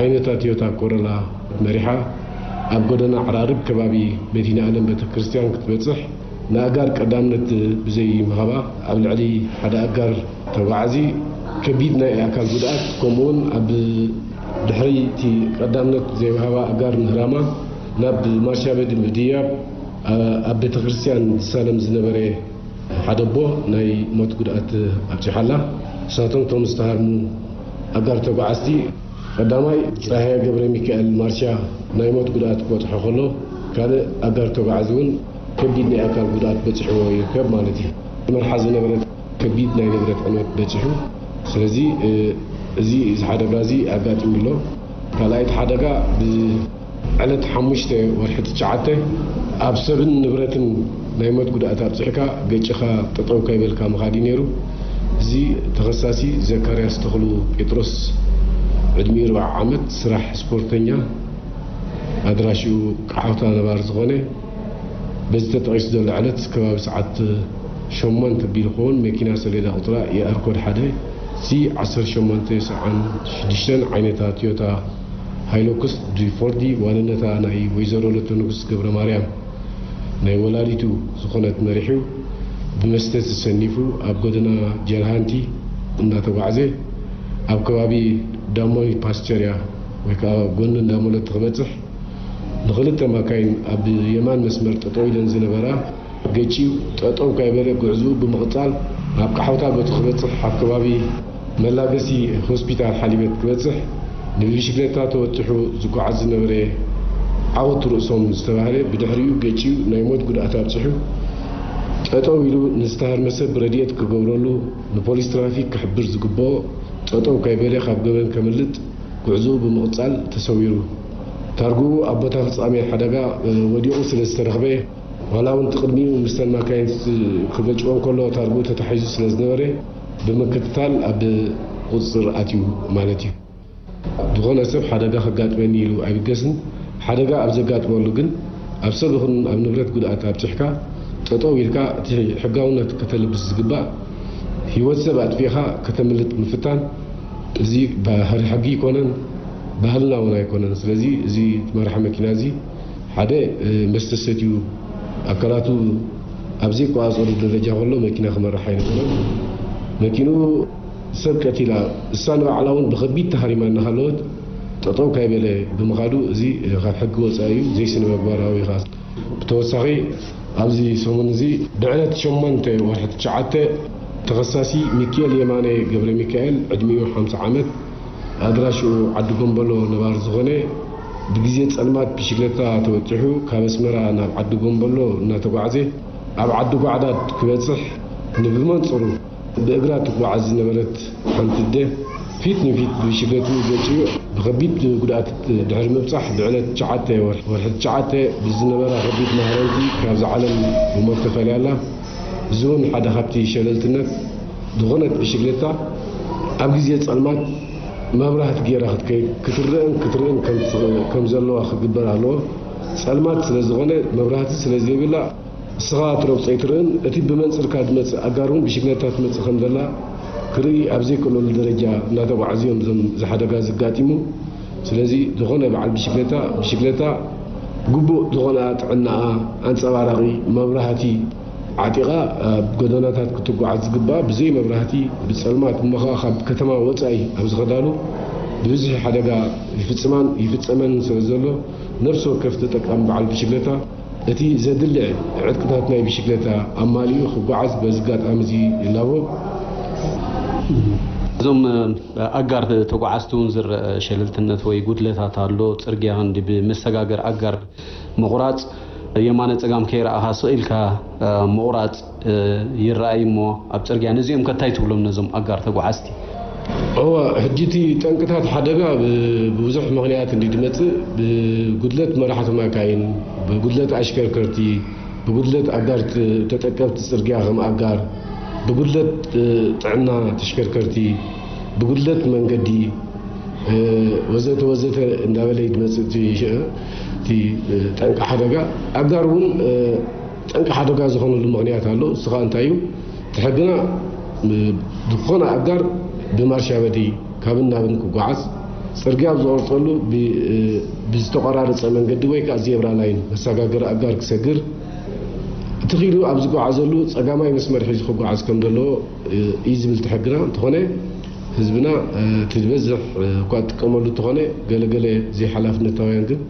ዓይነታ ቶዮታ ኮሮላ መሪሓ ኣብ ጎደና ዓራርብ ከባቢ መድኃኔ ዓለም ቤተ ክርስቲያን ክትበጽሕ ንኣጋር ቀዳምነት ብዘይ ምሃባ ኣብ ልዕሊ ሓደ ኣጋር ተጓዓዚ ከቢድ ናይ ኣካል ጉድኣት ከምኡውን ኣብ ድሕሪ እቲ ቀዳምነት ዘይምሃባ ኣጋር ምህራማ ናብ ማርሻ ቤት ምድያብ ኣብ ቤተ ክርስቲያን ዝሳለም ዝነበረ ሓደ ኣቦ ናይ ሞት ጉድኣት ኣብፂሓላ። ንሳቶም እቶም ዝተሃርሙ ኣጋር ተጓዓዝቲ ቀዳማይ ጸሃየ ገብረ ሚካኤል ማርሻ ናይ ሞት ጉድኣት ክበጽሖ ከሎ፣ ካልእ ኣጋር ተጓዓዚ እውን ከቢድ ናይ ኣካል ጉድኣት በጺሕዎ ይርከብ ማለት እዩ። ዝመርሓ ዝነበረት ከቢድ ናይ ንብረት ዕንወት በጺሑ። ስለዚ፣ እ፣ እዚ፣ እዚ ሓደጋ እዚ ኣጋጢሙ ኣሎ። ካልኣይቲ ሓደጋ ብዕለት ሓሙሽተ ወርሒ ትሽዓተ ኣብ ሰብን ንብረትን ናይ ሞት ጉድኣት ኣብጺሕካ ገጭኻ ጠጠው ከይበልካ ምኻድ እዩ ነይሩ። እዚ ተኸሳሲ ዘካርያስ ተኽሉ ጴጥሮስ ዕድሚኡ ኣርብዓ ዓመት፣ ስራሕ ስፖርተኛ፣ ኣድራሽኡ ቃሖታ ነባሪ ዝኾነ፣ በዚ ተጠቒሱ ዘሎ ዕለት ከባቢ ሰዓት ሸሞንተ ቢሉ ክኸውን መኪና ሰሌዳ ቁጽራ ኢኣር ኮድ ሓደ ሲ ዓሰርተ ሸሞንተ ሰብዓን ሽዱሽተን ዓይነታ ቶዮታ ሃይሉክስ ዲ ፎርዲ ዋንነታ ናይ ወይዘሮ ለተንጉስ ገብረ ማርያም ናይ ወላዲቱ ዝኾነት መሪሑ ብመስተ ተሰኒፉ ኣብ ጎደና ጀርሃንቲ እናተጓዕዘ ኣብ ከባቢ ዳሞኒ ፓስቸርያ ወይ ከዓ ጎኒ እንዳሞለቲ ክበፅሕ ንክልተ ማካይን ኣብ የማን መስመር ጠጠው ኢለን ዝነበራ ገጭዩ ጠጠው ካይበለ ጉዕዝኡ ብምቕጻል ናብ ቃሖታ ገጹ ክበጽሕ ኣብ ከባቢ መላገሲ ሆስፒታል ሓሊበት ክበጽሕ ንብሽክሌታ ተወጢሑ ዝጓዓዝ ዝነበረ ዓወት ርእሶም ዝተባህለ ብድሕሪኡ ገጭዩ ናይ ሞት ጉድኣት ኣብጺሑ ጠጠው ኢሉ ንዝተሃርመ ሰብ ረድኤት ክገብረሉ ንፖሊስ ትራፊክ ክሕብር ዝግብኦ ጠጠው ካይበለ ካብ ገበን ከምልጥ ጉዕዝኡ ብምቕጻል ተሰዊሩ። ታርግኡ ኣብ ቦታ ፍጻሜ ሓደጋ ወዲቑ ስለ ዝተረኽበ ዋላ እውን እቲ ቅድሚኡ ምስተን ማካይን ክገጭዎ እንከሎ ታርግኡ ተታሒዙ ስለ ዝነበረ ብምክትታል ኣብ ቁፅፅር ኣትዩ ማለት እዩ። ዝኾነ ሰብ ሓደጋ ከጋጥመኒ ኢሉ ኣይብገስን። ሓደጋ ኣብ ዘጋጥመሉ ግን ኣብ ሰብ ይኹን ኣብ ንብረት ጉድኣት ኣብፂሕካ ጠጠው ኢልካ እቲ ሕጋውነት ከተልብስ ዝግባእ ህይወት ሰብ ኣጥፊእኻ ከተምልጥ ምፍታን እዚ ባህሪ ሕጊ ኣይኮነን፣ ባህልና እውን ኣይኮነን። ስለዚ እዚ መራሒ መኪና እዚ ሓደ፣ እ፣ መስተ ሰትዩ ኣካላቱ ኣብ ዘይቆጻጸሩ ደረጃ ከሎ መኪና ክመርሕ ኣይነበረን። መኪንኡ ሰብ ቀቲላ፣ እሳ ንባዕላ እውን ብኸቢድ ተሃሪማ እናሃለወት ጠጠው ካይበለ ብምኻዱ፣ እዚ፣ እ፣ ካብ ሕጊ ወጻኢ እዩ፣ ዘይስነ መግባራዊ እዩ። ብተወሳኺ ኣብዚ ሰሙን እዚ ብዕለት ሸሞንተ ወርሒ ትሽዓተ ተኸሳሲ ሚኪኤል የማነ ገብረ ሚካኤል ዕድሚኡ ሓምሳ ዓመት ኣድራሽኡ ዓዲ ጎምበሎ ነባር ዝኾነ ብግዜ ጸልማት ብሽግለታ ተወጢሑ ካብ ኣስመራ ናብ ዓዲ ጎምበሎ እናተጓዕዘ ኣብ ዓዲ ጓዕዳድ ክበጽሕ ንብመንጽሩ ብእግራ ትጓዓዝ ዝነበረት ሓንቲ ኣደ ፊት ንፊት ብሽግለቱ ገጭኡ ብኸቢድ ጉድኣት ድሕሪ ምብጻሕ ብዕለት ትሽዓተ ወርሒ ትሽዓተ ብዝነበራ ከቢድ ማህረምቲ ካብዛ ዓለም ብሞት ተፈልያ ኣላ። እዚ እውን ሓደ ካብቲ ሸለልትነት ዝኾነት ብሽግለታ ኣብ ግዜ ጸልማት መብራህቲ ገይራ ክትከይድ ክትረእን ክትርእን ከም ዘለዋ ክግበር ኣለዎ። ጸልማት ስለ ዝኾነ መብራህቲ ስለ ዘይብላ እስኻ ትረግጾ ኣይትርእን። እቲ ብመንጽርካ ዝመጽእ ኣጋር እውን ብሽግለታ ትመጽእ ከም ዘላ ክርኢ ኣብ ዘይክእለሉ ደረጃ እናተጓዕዙ እዮም እዞም እዚ ሓደጋ ዘጋጢሙ። ስለዚ ዝኾነ በዓል ብሽግለታ፣ ብሽግለታ ግቡእ ዝኾነ ጥዕናኣ ኣንጸባራቒ መብራህቲ ዓጢቓ ኣብ ጎደናታት ክትጓዓዝ ዝግባኣ ብዘይ መብራህቲ ብጸልማት እሞ ኸኣ ካብ ከተማ ወጻኢ ኣብ ዝኸዳሉ ብብዝሒ ሓደጋ ይፍጽማን ይፍጸመን ስለ ዘሎ ነፍሲ ወከፍ ተጠቃሚ በዓል ብሽግለታ እቲ ዘድሊ ዕጥቅታት ናይ ብሽግለታ ኣማሊኡ ክጓዓዝ በዚ ኣጋጣሚ እዚ ይላቦ። እዞም ኣጋር ተጓዓዝቲ እውን ዝረአ ሸለልትነት ወይ ጉድለታት ኣሎ። ጽርግያ ክንዲ ብመሰጋገር ኣጋር ምቑራጽ፣ የማነ ጸጋም ከይረኣኻ ስቕ ኢልካ ምቑራጽ ይረኣይ እሞ ኣብ ጽርግያ ነዚኦም ከ እንታይ ትብሎም ነዞም ኣጋር ተጓዓዝቲ? እወ፣ ሕጂ እቲ ጠንቅታት ሓደጋ ብ-፣ ብብዙሕ ምኽንያት እንዲ ድመጽእ፣ ብጉድለት መራሕቲ ማካይን፣ ብጉድለት ኣሽከርከርቲ፣ ብጉድለት ኣጋር ት-፣ ተጠቀምቲ ጽርግያ ከም ኣጋር፣ ብጉድለት፣ እ፣ ጥዕና ተሽከርከርቲ፣ ብጉድለት መንገዲ፣ እ፣ ወዘተ ወዘተ እንዳበለ እዩ ድመጽእ እቲ ሸ-፣ እቲ፣ እ፣ ጠንቂ ሓደጋ። ኣጋር እውን፣ እ፣ ጠንቂ ሓደጋ ዝኾነሉ ምኽንያት ኣሎ። እሱ ኸኣ እንታይ እዩ? እቲ ሕግና፣ እ፣ ዝኾነ ኣጋር ብማርሻ በዲ ካብን ናብን ክጓዓዝ፣ ጽርግያ ኣብ ዝቖርጸሉ ብ-፣ እ፣ ብዝተቖራረጸ መንገዲ ወይ ከኣ ዜብራ ላይን መሰጋገሪ ኣጋር ክሰግር፣ እቲ ኺሉ ኣብ ዝጓዓዘሉ ጸጋማይ መስመር ሒዙ ክጓዓዝ ከም ዘለዎ፣ እ፣ እዩ ዝብል እቲ ሕግና። እንተኾነ ህዝብና፣ እ፣ እቲ ዝበዝሕ፣ እ፣ እኳ እጥቀመሉ እንተኾነ ገለገለ ዘይሓላፍነታውያን ግን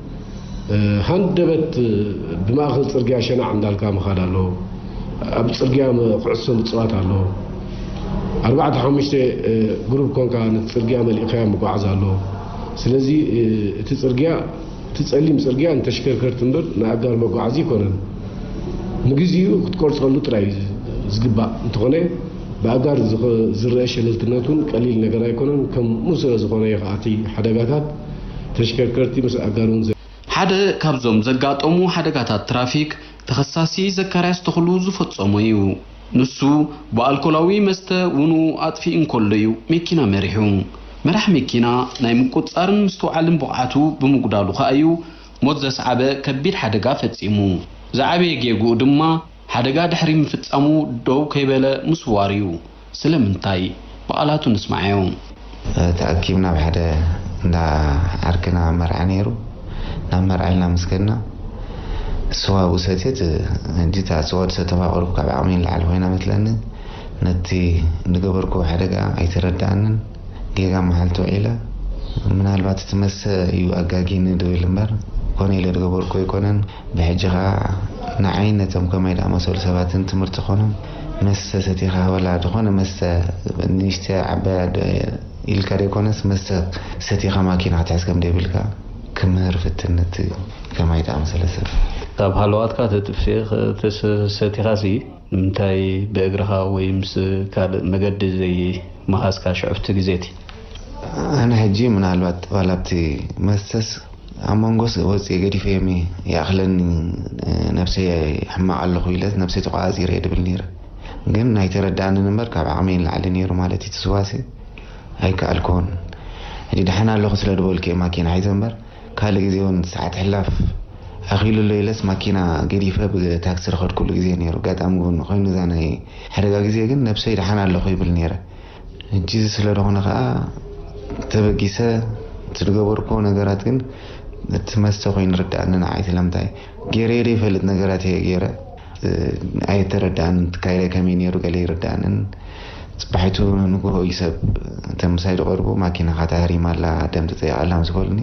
እ፣ ሃንደበት ብማእኸል ጽርግያ ሸናዕ እንዳልካ ምኻድ ኣሎ። ኣብ ጽርግያ መ-፣ ኩዕሶ ምጽዋት ኣሎ። ኣርባዕተ ሓሙሽተ፣ እ፣ ግሩፕ ኮንካ ነቲ ጽርግያ መሊእካዮ ምጓዓዝ ኣሎ። ስለዚ፣ እ፣ እቲ ጽርግያ፣ እቲ ጸሊም ጽርግያ ንተሽከርከርቲ እምበር ንኣጋር መጓዓዚ ኣይኮነን። ንግዚኡ ክትቆርጸሉ ጥራይ እዩ ዝ-፣ ዝግባእ። እንተኾነ ብኣጋር ዝኸ-፣ ዝረአ ሸለልትነት እውን ቀሊል ነገር ኣይኮነን። ከምኡ ስለ ዝኾነ እዩ ከኣ እቲ ሓደጋታት ተሽከርከርቲ ምስ ኣጋር እውን ዘ- ሓደ ካብዞም ዘጋጠሙ ሓደጋታት ትራፊክ ተኸሳሲ ዘካርያስ ተኽሉ ዝፈጸሞ እዩ። ንሱ ብኣልኮላዊ መስተ ውንኡ ኣጥፊኡ እንከሎ እዩ መኪና መሪሑ። መራሕ መኪና ናይ ምቁጽጻርን ምስትውዓልን ብቕዓቱ ብምጉዳሉ ከኣ እዩ ሞት ዘስዓበ ከቢድ ሓደጋ ፈጺሙ። ዝዓበየ ጌግኡ ድማ ሓደጋ ድሕሪ ምፍጻሙ ደው ከይበለ ምስዋር እዩ። ስለምንታይ? ብቓላቱ ንስማዓዮ። ተኣኪብና ኣብ ሓደ እንዳ ዓርክና መርዓ ነይሩ። ናብ መርዓ ኢልና ምስ ከድና፣ ስዋ ኣብኡ ሰትየት፣ ሕጂ እታ ስዋ ዝሰተኹዋ ቁሩብ ካብ ዓቕመይ ንላዕሊ ኮይና መስለኒ። ነቲ ዝገበርክዎ ሓደጋ ኣይተረድኣንን። ጌጋ መዓልቲ ውዒለ፣ ምናልባት እቲ መስተ እዩ ኣጋጊኒ ድብል እምበር፣ ኮነ ኢለ ዝገበርክዎ ኣይኮነን። ብሕጂ ኸኣ ንዓይን ነቶም ከማይ ዝኣመሰሉ ሰባትን ትምህርቲ ክኾኖም፣ መስተ ሰቲኻ፣ ወላ ዝኾነ መስተ፣ ንእሽተይ ዓባይ ኢልካ ዘይኮነስ፣ መስተ ሰቲኻ ማኪና ክትሕዝ ከም ዘይብልካ ክምህር ፍትን፣ ነቲ ከማይ ዝኣመሰለ ሰብ። ካብ ሃለዋትካ ተጥፍእ፣ ተስ-፣ ሰቲኻሲ፣ ንምንታይ ብእግርኻ ወይ ምስ ካልእ መገዲ ዘይመሃዝካ ሽዑ ኣብቲ ግዜ እቲ? ኣነ ሕጂ ምናልባት ዋላ ኣብቲ መስተስ ኣብ መንጎስ ወፂኤ ገዲፈዮም እየ። ይኣኽለኒ፣ ነብሰይ ሕማቕ ኣለኹ ኢለስ ነብሰይ ተቋፂረ እየ ድብል ነይረ። ግን ኣይተረድኣንን እምበር ካብ ዓቕመይ ንላዕሊ ነይሩ ማለት እዩ። እቲ ስዋሲ ኣይከኣልኩዎን። ሕጂ ደሓን ኣለኹ ስለ ዝበልኩ እየ ማኪና ሒዘ እምበር ካልእ ግዜ እውን ሰዓት ሕላፍ ኣኺሉ ኣሎ ኢለስ ማኪና ገዲፈ ብታክሲ ዝኸድኩሉ ግዜ ነይሩ። ኣጋጣሚ እውን ኮይኑ እዛ ናይ ሓደጋ ግዜ ግን ነብሰይ ደሓን ኣለኹ ይብል ነይረ። ሕጂ እዚ ስለ ዝኾነ ከዓ ተበጊሰ እቲ ዝገበርኩዎ ነገራት ግን እቲ መስተ ኮይኑ ርዳእኒ። ንዓይ ስለምንታይ ገይረዮ ዘይፈልጥ ነገራት እየ ገይረ። ኣይተረዳእን። ትካይለ ከመይ ነይሩ ገለ ይርዳእንን። ጽባሒቱ ንግሆ እዩ ሰብ እቶም ምሳይ ዝቐርቡ ማኪናኻ ተሃሪማ ኣላ ደም ተጸይቓ ኣላ ምስ በሉኒ፣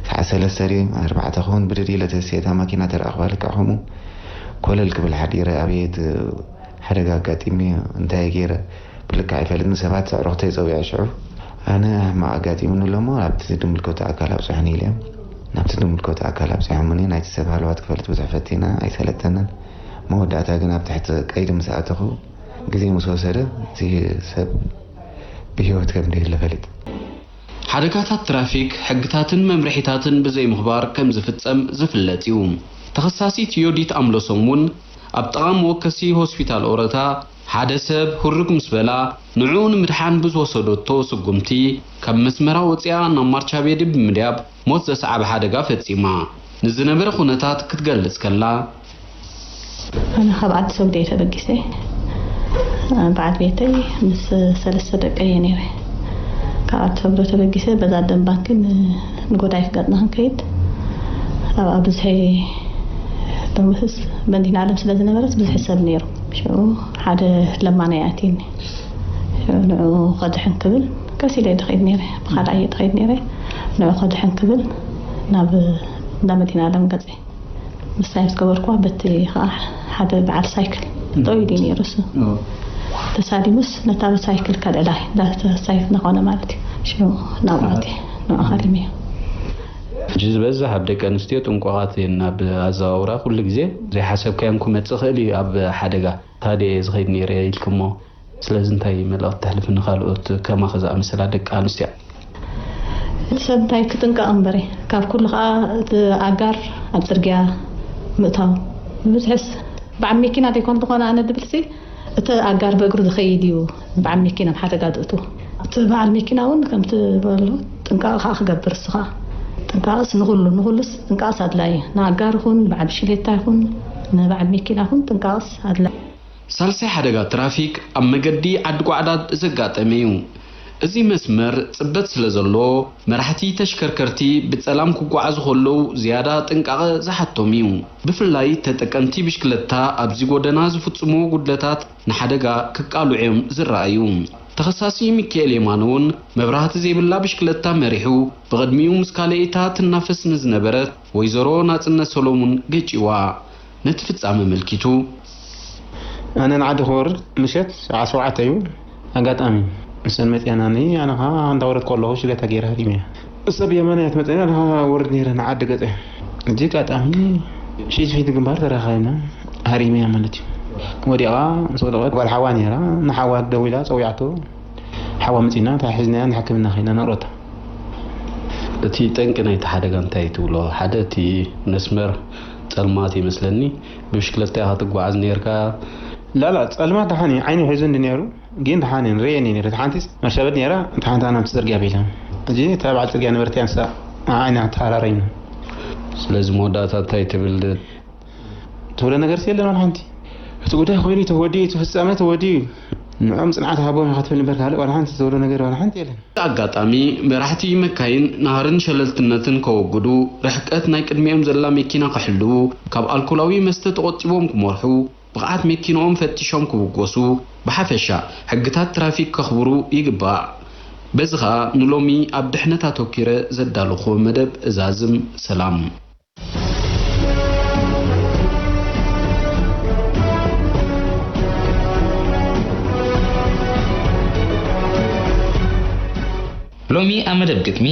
ሰዓት ሰለስተ ድዩ ኣርባዕተ ክኸውን ብድድ ኢለ ተስየ እታ ማኪና ተረኣኽባ ልክዕ ከምኡ ኮለል ክብል ሓዲረ። ኣቤት ሓደጋ ኣጋጢሙ እንታይ ገይረ ብልክዕ ኣይፈልጥን። ሰባት ኣዕሩኽተይ ጸዊዐ ሽዑ ኣነ ሕማቕ ኣጋጢሙኒ ኣሎ እሞ ኣብቲ ዝምልከቶ ኣካል ኣብጽሑኒ ኢለ እየ። ናብቲ ዝምልከቶ ኣካል ኣብጺሖምኒ። ናይቲ ሰብ ሃለዋት ክፈልጥ ብዙሕ ፈቲነ ኣይሰለጠንን። መወዳእታ ግን ኣብ ትሕቲ ቀይዲ ምስ ኣተኹ ግዜ ምስ ወሰደ እቲ ሰብ ብህይወት ከም ደየለ ፈሊጥ። ሓደጋታት ትራፊክ ሕግታትን መምርሒታትን ብዘይምኽባር ከም ዝፍጸም ዝፍለጥ እዩ። ተኸሳሲት ዮዲት ኣምሎሶም እውን ኣብ ጥቓ መወከሲ ሆስፒታል ኦረታ ሓደ ሰብ ህሩግ ምስ በላ ንዕኡ ንምድሓን ብዝወሰደቶ ስጉምቲ ካብ መስመራ ወፂኣ ናብ ማርቻቤዲ ብምድያብ ሞት ዘስዓበ ሓደጋ ፈፂማ። ንዝነበረ ኩነታት ክትገልጽ ከላ፣ ኣነ ካብ ዓዲ ሰጉደ እየ ተበጊሰ። በዓል ቤተይ ምስ ሰለስተ ደቀይ እየ ነይረ። ካብ ዓዲ ሰጉደ ተበጊሰ በዛ ደም ባንኪ ንጎዳይ ክገጥና ክንከይድ ኣብኣ ብዝሒ ብምስስ በንዲና ዓለም ስለ ዝነበረት ብዝሒ ሰብ ነይሩ። ሽዑ ሓደ ለማናይ ኣትዩኒ። ንኡ ከድሕን ክብል ቀስ ኢለ እየ ድኸይድ ነይረ። ብኻልኣይ እየ ድኸይድ ነይረ። ንኡ ከድሕን ክብል ናብ እንዳ መዲና ዓለም ገፀ። ምሳይ ምስ ገበርኩዋ በቲ ከዓ ሓደ በዓል ሳይክል ጠው ኢሉ ነይሩ። እሱ ተሳሊሙስ ነታ ብሳይክል ከልዕላ እዳ ሳይክል እናኾነ ማለት እዩ። ሽዑ ናብዓት ንኡ ሃሪመዮ። ሕጂ ዝበዝሕ ኣብ ደቂ ኣንስትዮ ጥንቁቓት እየን። ኣብ ኣዘዋውራ ኩሉ ግዜ ዘይሓሰብካዮን ክመጽእ ይኽእል እዩ ኣብ ሓደጋ። ታዲያ እየ ዝኸይድ ነይረ ኢልክሞ ስለዚ እንታይ መልእኽቲ ተሕልፊ ንኻልኦት ከማኺ ዝኣመሰላ ደቂ ኣንስትዮ? እቲ ሰብ እንታይ ክጥንቀቕ እምበረ ካብ ኩሉ ከዓ እቲ ኣጋር ኣብ ፅርግያ ምእታው ብብዝሕስ በዓል መኪና ዘይኮን ዝኾነ ኣነ ድብልሲ እቲ ኣጋር ብእግሩ ዝኸይድ እዩ በዓል መኪና ኣብ ሓደጋ ዝእትዎ። እቲ በዓል መኪና እውን ከምቲ ዝበሎ ጥንቃቐ ከዓ ክገብር እሱ ከዓ ጥንቃቐስ ንኹሉ ንኹሉስ ጥንቃቐስ ኣድላይ እዩ። ንኣጋር ይኹን ንበዓል ብሽክሌታ ይኹን ንበዓል መኪና ይኹን ጥንቃቐስ ኣድላይ። ሳልሳይ ሓደጋ ትራፊክ ኣብ መገዲ ዓዲ ጓዕዳድ ዘጋጠመ እዩ። እዚ መስመር ጽበት ስለ ዘለዎ መራሕቲ ተሽከርከርቲ ብጸላም ክጓዓዙ ከለዉ ዝያዳ ጥንቃቐ ዝሓቶም እዩ። ብፍላይ ተጠቀምቲ ብሽክለታ ኣብዚ ጎደና ዝፍጽምዎ ጉድለታት ንሓደጋ ክቃልዑ እዮም ዝረኣዩ። ተኸሳሲ ሚኪኤል የማነ እውን መብራህቲ ዘይብላ ብሽክለታ መሪሑ ብቕድሚኡ ምስ ካልኣይታ ትናፈስ ንዝነበረት ወይዘሮ ናጽነት ሰሎሙን ገጭዋ። ነቲ ፍጻመ ኣመልኪቱ። ኣነ ንዓዲ ክወርድ ምሸት ሰዓት ሸውዓተ እዩ ኣጋጣሚ ንሰን መፅያናኒ ኣነ ከዓ እንዳወረድኩ ኣለኹ ሽለታ ገይረ ሃሪመያ። እሳ ብየማናይ እያ ትመፀኒ ኣነ ከዓ ወርድ ነይረ ንዓዲ ገፀ። እዚ ኣጋጣሚ ፊት ፊት ግንባር ተራኻብና ሃሪመያ ማለት እዩ። ወዲቓ ምስ ወደቐት ጓል ሓዋ ነይራ ንሓዋ ደዊላ ፀዊዓቶ ሓዋ መፂና ተሓሒዝናያ ንሕክምና ከይና ንቕረታ። እቲ ጠንቂ ናይቲ ሓደጋ እንታይ ትብሎ? ሓደ እቲ መስመር ጸልማት ይመስለኒ። ብብሽክለታ ኢኻ ትጓዓዝ ነይርካ። ላላ ጸልማት ደሓን እዩ ዓይኑ ሒዙ እንዲ ነይሩ ግን ደሓን እዩ ንርእየኒ ነይሩ። እቲ ሓንቲስ መርሻበት ነይራ እቲ ሓንቲ ኣና ኣብቲ ጽርግያ ቤላ። እዚ እታ በዓል ጽርግያ ነበርት እያ ንሳ ንዓይ ኢና ተሃራረይና። ስለዚ መወዳእታ እንታይ ትብል? ትብሎ ነገርስ የለን ዋላ ሓንቲ። እቲ ጉዳይ ኮይኑ ተወዲኡ እቲ ፍጻመ ተወዲኡ እዩ። ንዕኦም ጽንዓት ሃቦም ኢኻ ትብል እምበር ካልእ ዋላ ሓንቲ ትብሎ ነገር ዋላ ሓንቲ የለን። ኣጋጣሚ መራሕቲ መካይን ናህርን ሸለልትነትን ከወግዱ ርሕቀት ናይ ቅድሚኦም ዘላ መኪና ክሕልዉ፣ ካብ ኣልኮላዊ መስተ ተቖጢቦም ክመርሑ፣ ብቕዓት መኪንኦም ፈቲሾም ክብገሱ፣ ብሓፈሻ ሕግታት ትራፊክ ከኽብሩ ይግባእ። በዚ ኸኣ ንሎሚ ኣብ ድሕነት ኣተኲረ ዘዳለኹዎ መደብ እዛዝም ሰላም። ሎሚ ኣብ መደብ ግጥሚ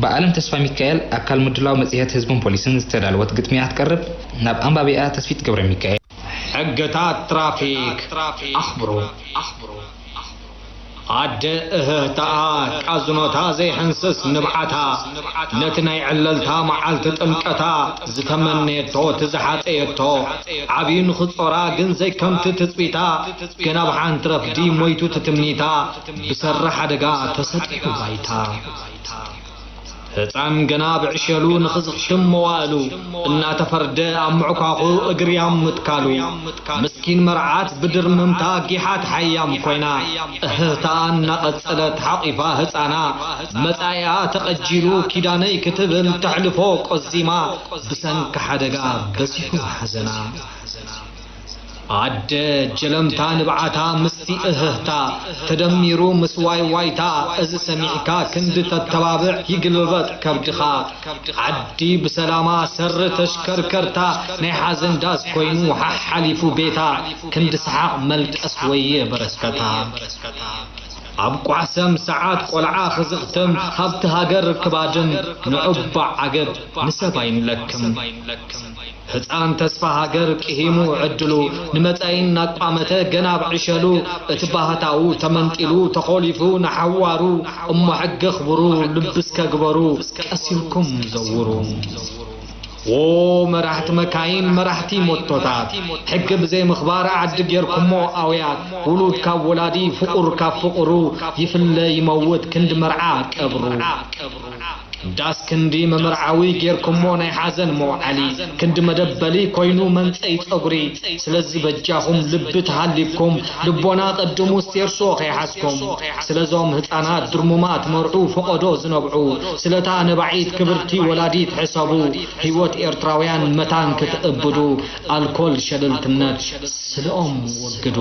ብኣለም ተስፋሚካኤል ኣካል ምድላው መጽሔት ህዝብን ፖሊስን ዝተዳለወት ግጥሚ እያ ክትቀርብ። ናብ ኣንባቢኣ ተስፊት ገብረሚካኤል። ሕግታት ትራፊክ ኣኽብሩ። ኣደ እህህታኣ ቃዝኖታ ዘይሕንስስ ንብዓታ ነቲ ናይ ዕለልታ መዓልቲ ጥምቀታ ዝተመነየቶ እቲ ዝሓጸየቶ ዓብዩ ንኽጾራ ግን ዘይከምቲ ትጽቢታ ገና ብሓንቲ ረፍዲ ሞይቱ ትትምኒታ ብሰሪ ሓደጋ ተሰጢሑ ባይታ። ህፃን ገና ብዕሸሉ ንኽዝኽትም መዋእሉ እናተፈርደ ኣብ ምዕኳኹ እግርያም ምትካሉ። ምስኪን መርዓት ብድርምምታ ጊሓት ሓያም ኮይና እህህታኣ እናቐጸለት ሓቒፋ ህፃና መጻኢኣ ተቐጂሉ ኪዳነይ ክትብል ተሕልፎ ቆዚማ ብሰንኪ ሓደጋ በዚሑ ሓዘና። ኣደ ጀለምታ ንብዓታ ምስቲ እህህታ ተደሚሩ ምስ ዋይ ዋይታ እዚ ሰሚዕካ ክንዲ ተተባብዕ ይግልበጥ ከብድኻ። ዓዲ ብሰላማ ሰር ተሽከርከርታ ናይ ሓዘን ዳስ ኮይኑ ሓሓሊፉ ቤታ ክንዲ ሰሓቕ መልቀስ ወየ በረከታ። ኣብ ቋሕሰም ሰዓት ቆልዓ ክዝኽትም ሃብቲ ሃገር ክባድም ንዑባ ዓገብ ንሰብ ኣይንለክም። ህፃን ተስፋ ሃገር ቅሂሙ ዕድሉ ንመጻኢ እናቋመተ ገና ኣብ ዕሸሉ እቲ ባህታኡ ተመንጢሉ ተኾሊፉ ንሓዋሩ እሞ ሕጊ ኣኽብሩ ልቢ እስከ ግበሩ ቀስ ኢልኩም ዘውሩ። ዎ መራሕቲ መካይን መራሕቲ ሞቶታት ሕጊ ብዘይ ምኽባር ዓዲ ጌርኩሞ ኣውያት ውሉድ ካብ ወላዲ ፍቑር ካብ ፍቕሩ ይፍለ ይመውት ክንዲ መርዓ ቀብሩ። ዳስ ክንዲ መመርዓዊ ጌርኩሞ ናይ ሓዘን መውዓሊ ክንዲ መደበሊ ኮይኑ መንፀይ ፀጉሪ። ስለዚ በጃኹም ልቢ ተሃሊኩም ልቦና ቀድሙ ስቴርሶ ከይሓዝኩም ስለዞም ህፃናት ድርሙማት መርዑ ፈቐዶ ዝነብዑ ስለታ ነባዒት ክብርቲ ወላዲት ሕሰቡ። ህይወት ኤርትራውያን መታን ክትእብዱ ኣልኮል ሸለልትነት ስለኦም ወግዱ።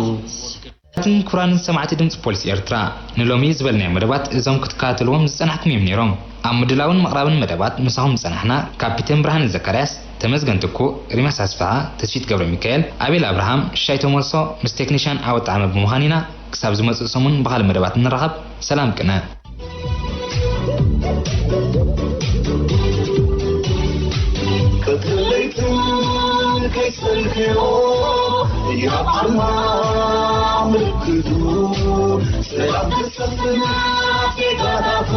ክቡራትን ክቡራን ሰማዕቲ ድምፂ ፖሊስ ኤርትራ፣ ንሎሚ ዝበልናዮም መደባት እዞም ክትከታተልዎም ዝጸናሕኩም እዮም ነይሮም። ኣብ ምድላውን ምቕራብን መደባት ምሳኹም ዝጸናሕና ካፒቴን ብርሃነ ዘካርያስ፣ ተመስገን ትኩእ፣ ሪመስ ኣስፍሃ፣ ተስፊት ገብረ ሚካኤል፣ ኣቤል ኣብርሃም፣ ሽሻይ ተመልሶ ምስ ቴክኒሻን ኣወጣዕመ ብምዃን ኢና። ክሳብ ዝመጽእ ሰሙን ብኻልእ መደባት ንራኸብ። ሰላም ቅነ። ክትለይትን ከይሰልክዮ ያባና ምልክቱ ሰላም ተሰፍና ጌታታቱ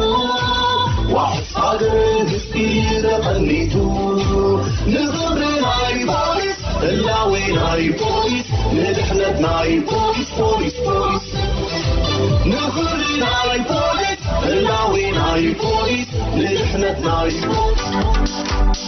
ዋሕስ ሃገር ህዝቢ ተቐኒቱ ንኽብሪ ናይ ፖሊስ ህላዌ ናይ ፖሊስ ንድሕነት ናይ ፖሊስ ፖሊስ ፖሊስ